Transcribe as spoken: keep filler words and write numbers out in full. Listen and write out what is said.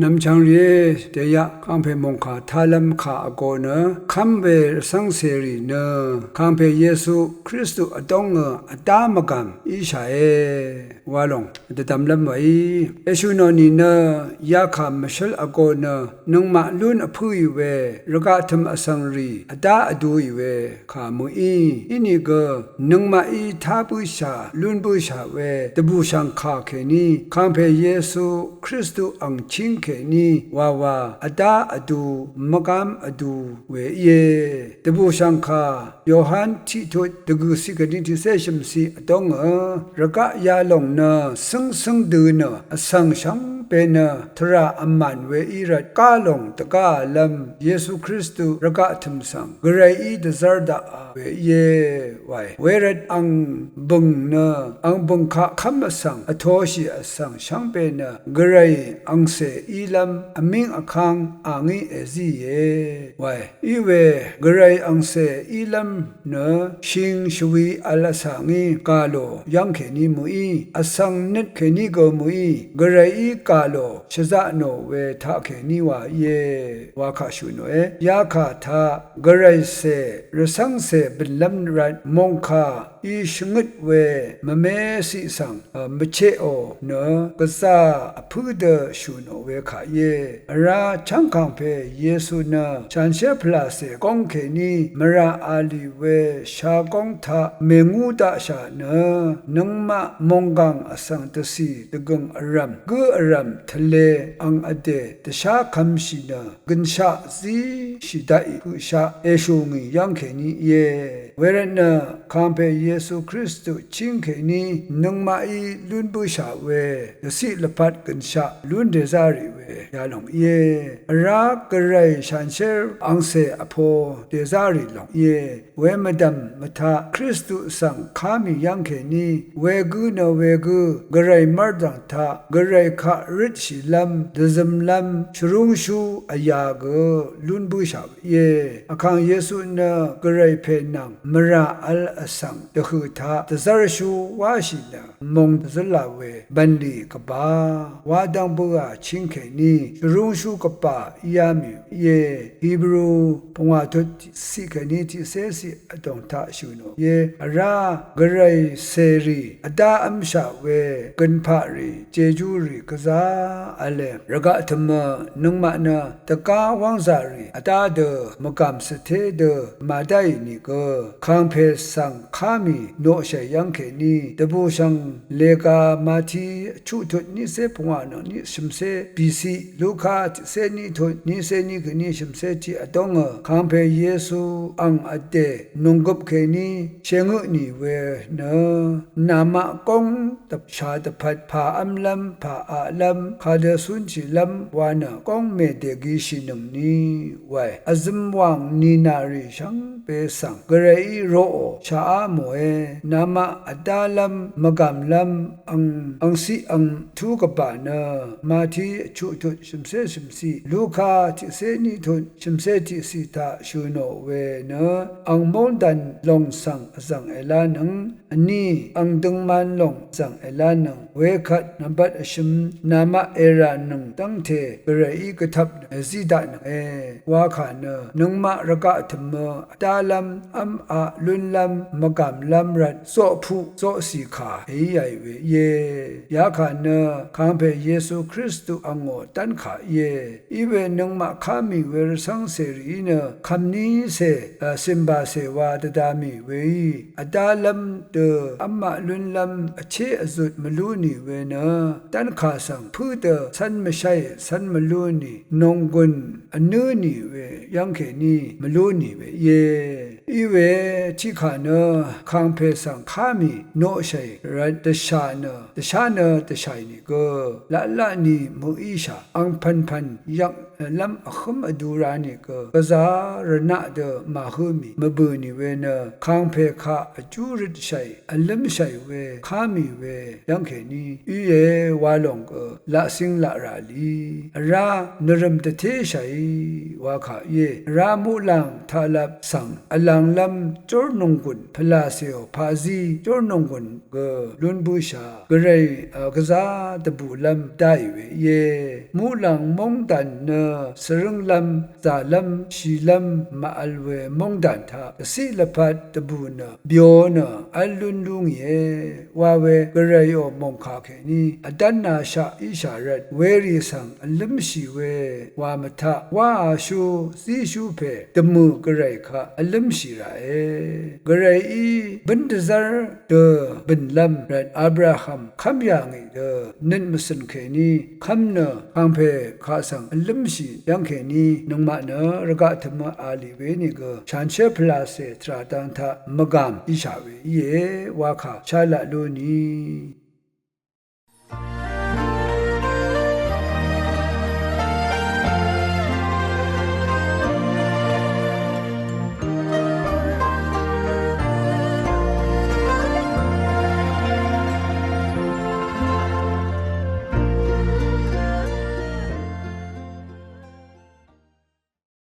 Nv̀mchv̀ng rìé, dèyaq kàngpè mòngkà talv̄m kà vgō nø kv́m we rvcv́ngcèrì nø kàngpè Yesu Kristu vdóngø vdá mvgàm íshàe wa lòng dvdvmlv́m wèí. Èshø̀ nò nìnø yakà mvshǿl vgō nø nøngmaq lún vpǿì we rvgaq tø̀m vsvng rì vdá vdūì we kà mø̀í. Inìgø nøngmaqí tá bǿshà lún bǿshà we dvbùshv̀ngkà kèní kàngpè Yesu Kristu ang chíng kèní wawa vdá vdū mvgám vdū we íe. Dvbùshv̀ngkà Yohan tiqtut dvgø̀ ciq kèní tiqcé shø̀mciq vdóngø rvgaq yalòng nø cǿngcǿng dø nø vsvng shvngbe nø tvrà vmàn we í rvt gálòng dvgáalv́m Yesu Kristu rvgaq tø̀m svng gvrayí dvzv́r daqà we íe wae. Wervt ang bø̀ng nø ang bø̀ng kaq kv́m vsvng vtōshì vsvng shvngbe nø gvray angcè ílv́m vmíng vkv́ng a ngí èzíìe wae. Iwe gvray angcè ílv́m nø shing shvwi vl vsvng í gà lò yv́ng kèní mø̀í, vsvng nøt kèní gø mø̀í, gvrayí gà lò shvzaq nò we taq kèní wa íe wa kà shø̀ nòe. Yakà taq gvray cè rvcv́ngcè bø̀nlv́m rvt mòngkà í shvngøt we mvme ciq svng mvcheqò nø gvzà vpǿ dø shø̀ nò we kà íe. Vrá chv́ng kàngpè Yesu nø shanshér pvlàcè góng kèní mvrà a lì we shagóng taq mèngú daqshà nø nøngmaq mònggàng vsvng dvcì dvgø̀ng vrv̀m gǿ vrv̀m tvlē ang vdè dvshá kv̄mshì nø gønshaq zíshì daqì høqshaq èshù ngì yv́ng kèní íe. Wervtnø kàngpè Yesu Kristu chíng kèní nøngmaqí lún bǿshà we dvciq lvpat gønshaq lún dèzá rì we yalòng íe. Vrá gvray shanshér angcè vpo dèzá rì lòng íe. We mvdv̀m mvtaq Kristu svng ká mì yv́ng kèní wegǿ nø wegǿ gvray mv́rdv̀ng taq gvray kaq røtshìlv́m dvzømlv́m shvrúngshú vyā gø lún bǿshà we íe. Vkàng Yesu nø gvray pè nvng mvrà vl vsvng dvhø̀ taq dvzv́rshú wáshì nø mòng dvzǿlà we bv̀nlì gvbā wá dv́ng bǿà chíng kèní shvrúngshú gvbà íá mì íe. Hibru pungwà tut ciq kèní tiqcé ciq vdòng taq shø̀ nò íe. Vrá gvray cèrì vdá v́mshà we gønpaqrì jejúrì gvzá v̄le. Rvgaq tø̀mø nøngmaq nø dvgá wv́ngzàrì vdá dø mvgàm svté dø màdáì nìgø kàngpè svng ká mì noqshàì yv́ng kèní dvbùshv̀ng lega Mati chuqtut niqcé pungwà nø niq shø̀mcé bìciq Luka tiqcé ní tut niqcé ní kèní shø̀mcé tiq vdóngø kàngpè Yesu ang vdè nònggøp kèní shèngø tnì we nø namaq góng dvpshà dvpvt pà v́mlv́m pà aqlv́m kadø cúnshìlv́m wa nø góng mèdègishìnøngni wae. Vzøm wàng nìnà rì shvngbe svng gvrayí roqò shàá mòe. Namaq vdálv́m mvgàmlv́m ang angciq angtú gvbà nø Mati chuqtut shø̀mcé shø̀mciq Luka tiqcé ní tut shø̀mcé tiqciq taq shø̀ nò we nø ang móngdàn lòng svng vzv̀ng èlánøng vní ang døngman lòng vzv̀ng èlánøng wekvt nvmbat vshøm namaq èrànøng dv́ngte gvrayí gvtvp nø èzí daqnønge wa kà nø nøngmaq rvgaq tø̀mø vdálv́m v́m aq lúnlv́m mvgàmlv́m rvt zoqpuq zoqcì kà èíàì we íe. Yakà nø kàngpè Yesu Kristu angò dv́nkà íe. Iwe nøngmaq ká mì we rvcv́ngcè rìí nø kv̀mnícè cìmbàcè wa dvda mì weí vdálv́m dø v́m maq lúnlv́m vché vzut mvlú nì we nø dv́nkà svng pǿ dø cv́n mvsháì cv́n mvlú nì nònggùn vnǿ nì we yv́ng kèní mvlú nì we íe. Iwe tiqkà nø kàngpè svng ká mì noqshàì rvt dvshà nø dvshá nø dvshàì nìgø laqlaq ni mø̀íshà ang pv̀npv̀n yvk lv́m vhǿm vdu ra nìgø gvzà rvnaq dø màhǿ mì mvbø̀ nì we nø kàngpè kaq vjú røtshàì vlǿmshàì we ká mì we yv́ng kèní íe wa lòng gø laqcíng laq rà lì vrá nvrø̀m dvtéshàí wa kà íe. Vrá muqlàng taqlap svng vla Lv̀nglv́m jórnònggùn pvlàcèò paqzí jórnònggùn gø lún bǿshà Gvray, a, gvzá dvbùlv́m dáì we íe. Muqlàng móngdàn nø svrǿnglv́m, zàlv́m, shìlv́m màvl we móngdàn taq dvciq lvpat dvbù nø byo nø v́l lún lú ngìe. Wa we Gvrayò mòngkà kèní vdv́nashaq íshà rvt werì svng vlǿmshì we wa mvtaq wáāshú zíshú pè dvmø̀ Gvray kaq vlǿmshì ràe. Gvrayí bǿn dvzv́r dø bø̀nlv́m rvt Abraham kv́m yà ngì dø nøt mvcø̀n kèní kv́m nø kàngpè kaq svng vlǿmshì yv́ng kèní nøngmaq nø rvgaq tø̀mø a lì we nìgø shanshér pvlàcè tvrà dang taq mvgàm íshà we íe wa kà shálaq lú ni.